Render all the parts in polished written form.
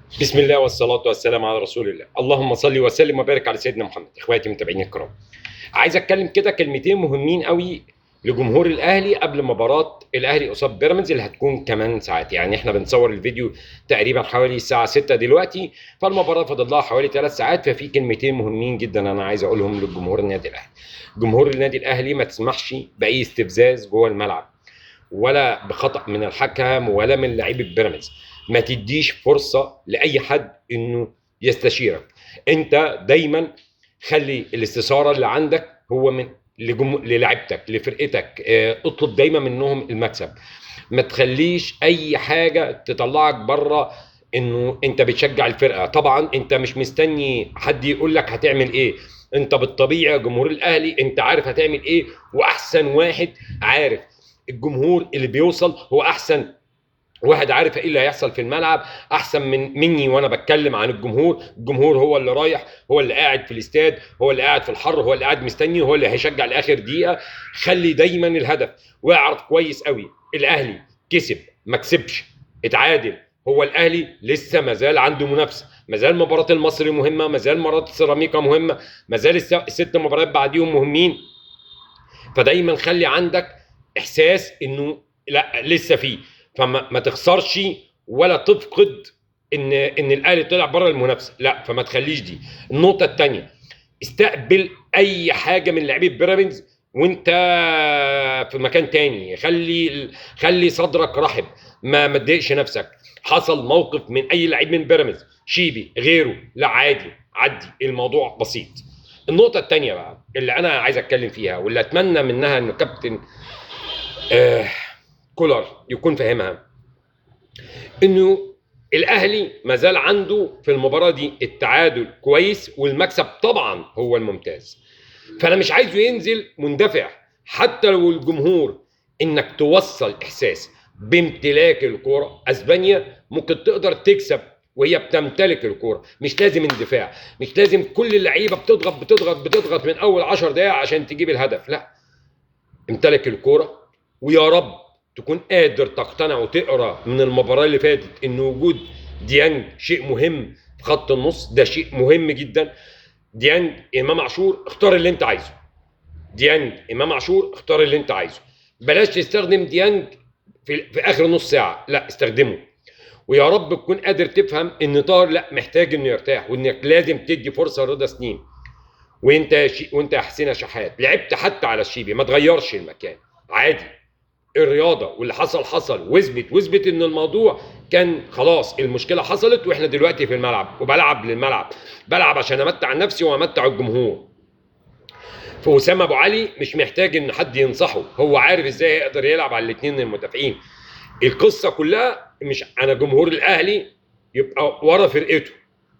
بسم الله والصلاة والسلام على رسول الله، اللهم صل وسلم وبارك على سيدنا محمد. اخواتي متابعيني الكرام، عايز اتكلم كده كلمتين مهمين قوي لجمهور الاهلي قبل مباراة الاهلي قصاد بيراميدز اللي هتكون كمان ساعات. يعني احنا بنصور الفيديو تقريبا حوالي الساعة 6 دلوقتي، فالمباراه فاضل لها حوالي 3 ساعات. ففي كلمتين مهمين جدا انا عايز اقولهم للجمهور النادي الاهلي. جمهور النادي الاهلي ما تسمحش باي استفزاز جوه الملعب، ولا بخطأ من الحكم ولا من لعيبة بيراميدز. ما تديش فرصة لاي حد انه يستشيرك. انت دايما خلي الاستشارة اللي عندك هو من للاعيبتك لفرقتك. اطلب دايما منهم المكسب، ما تخليش اي حاجة تطلعك بره انه انت بتشجع الفرقة. طبعا انت مش مستني حد يقول لك هتعمل ايه، انت بالطبيعة جمهور الاهلي انت عارف هتعمل ايه، واحسن واحد عارف. الجمهور اللي بيوصل هو احسن واحد عارف ايه اللي هيحصل في الملعب، احسن من مني وانا بتكلم عن الجمهور. الجمهور هو اللي رايح، هو اللي قاعد في الاستاد، هو اللي قاعد في الحر، هو اللي قاعد مستني، هو اللي هيشجع لاخر دقيقة. خلي دايما الهدف، واعرف كويس قوي الاهلي كسب ما كسبش اتعادل، هو الاهلي لسه مازال عنده منافسه، مازال مباراة المصري مهمة، مازال مباراة سيراميكا مهمة، مازال الست مباريات بعديهم مهمين. فدايما خلي عندك احساس انه لا لسه فيه، فما ما تخسرش ولا تفقد ان الاهلي طلع بره المنافسة، لا، فما تخليش دي. النقطة الثانية، استقبل اي حاجة من لعيبة بيراميدز وانت في مكان تاني، خلي صدرك رحب، ما تضايقش نفسك. حصل موقف من اي لعيب من بيراميدز، شيبي غيره، لا عادي، عدي، الموضوع بسيط. النقطة الثانية بقى اللي انا عايز اتكلم فيها واللي اتمنى منها ان كابتن كولر يكون فاهمها، انه الاهلي مازال عنده في المباراة دي التعادل كويس والمكسب طبعا هو الممتاز. فانا مش عايزه ينزل مندفع، حتى لو الجمهور، انك توصل احساس بامتلاك الكورة. اسبانيا ممكن تقدر تكسب وهي بتمتلك الكورة، مش لازم اندفاع، مش لازم كل اللعيبة بتضغط بتضغط بتضغط من اول 10 دقائق عشان تجيب الهدف، لا، امتلك الكورة. ويا رب تكون قادر تقتنع وتقرا من المباراة اللي فاتت ان وجود ديانج شيء مهم في خط النص، ده شيء مهم جدا. ديانج، امام عاشور، اختار اللي انت عايزه. ديانج، امام عاشور، اختار اللي انت عايزه. بلاش تستخدم ديانج في اخر نص ساعة، لا استخدمه. ويا رب تكون قادر تفهم ان طاهر لا محتاج انه يرتاح، وانك لازم تدي فرصة لرضا سليم. وانت يا حسين شحات لعبت حتى على الشيبي، ما تغيرش المكان، عادي، الرياضة واللي حصل حصل، واثبت ان الموضوع كان خلاص، المشكلة حصلت واحنا دلوقتي في الملعب، وبلعب للملعب، بلعب عشان امتع نفسي وامتع الجمهور. فوسام ابو علي مش محتاج ان حد ينصحه، هو عارف ازاي يقدر يلعب على الاثنين المدافعين. القصة كلها مش انا جمهور الاهلي يبقى ورا فرقته.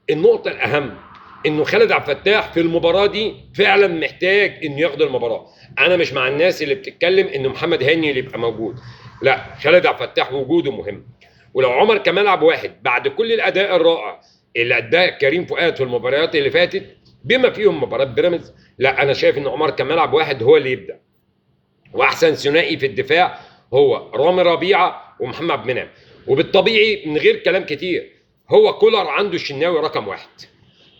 النقطة الاهم انه خالد عبد الفتاح في المباراة دي فعلا محتاج انه ياخد المباراة. انا مش مع الناس اللي بتتكلم انه محمد هاني اللي يبقى موجود، لا، خالد عبد الفتاح وجوده مهم. ولو عمر كمال عبد الواحد بعد كل الاداء الرائع اللي اداه كريم فؤاد في المباريات اللي فاتت بما فيهم مباراة بيراميدز، لا، انا شايف ان عمر كمال عبد الواحد هو اللي يبدا. واحسن ثنائي في الدفاع هو رامي ربيعة ومحمد عبد المنعم. وبالطبيعي من غير كلام كتير، هو كولر عنده الشناوي رقم واحد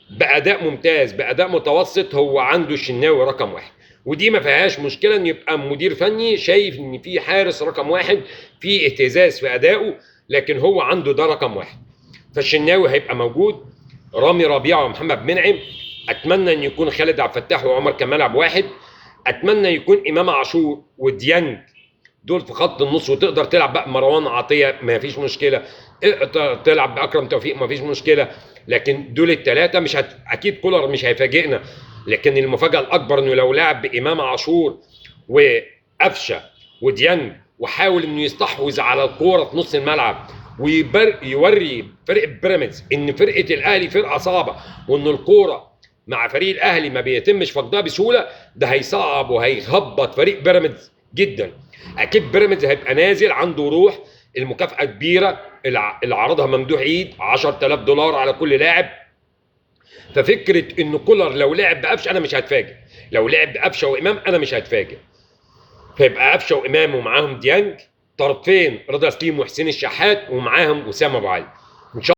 بأداء ممتاز، بأداء متوسط، هو عنده الشناوي رقم واحد، ودي ما فيهاش مشكلة ان يبقى مدير فني شايف ان في حارس رقم واحد في اهتزاز في أدائه، لكن هو عنده ده رقم واحد. فالشناوي هيبقى موجود، رامي ربيعة ومحمد منعم، أتمنى ان يكون خالد عبد الفتاح وعمر كمال عبد الواحد، أتمنى يكون إمام عاشور وديانج دول في خط النص، وتقدر تلعب بقى مروان عطية ما فيش مشكلة، تلعب بأكرم توفيق ما فيش مشكلة، لكن دول الثلاثة مش اكيد كولر مش هيفاجئنا. لكن المفاجاة الاكبر انه لو لعب بامام عاشور وقفشه وديانج وحاول انه يستحوذ على الكورة في نص الملعب ويوري فرقه بيراميدز ان فرقه الاهلي فرقه صعبة، وان الكورة مع فريق الاهلي ما بيتمش فقدها بسهولة، ده هيصعب وهيهبط فريق بيراميدز جدا. اكيد بيراميدز هيبقى نازل عنده روح، المكافأة كبيرة اللي عرضها ممدوح عيد $10,000 على كل لاعب. ففكرة ان كولر لو لعب بقفشه انا مش هتفاجئ، لو لعب بقفشه وامام انا مش هتفاجئ. فيبقى قفشه وامام ومعاهم ديانج، طرفين رضا سليم وحسين الشحات، ومعاهم وسام ابو علي.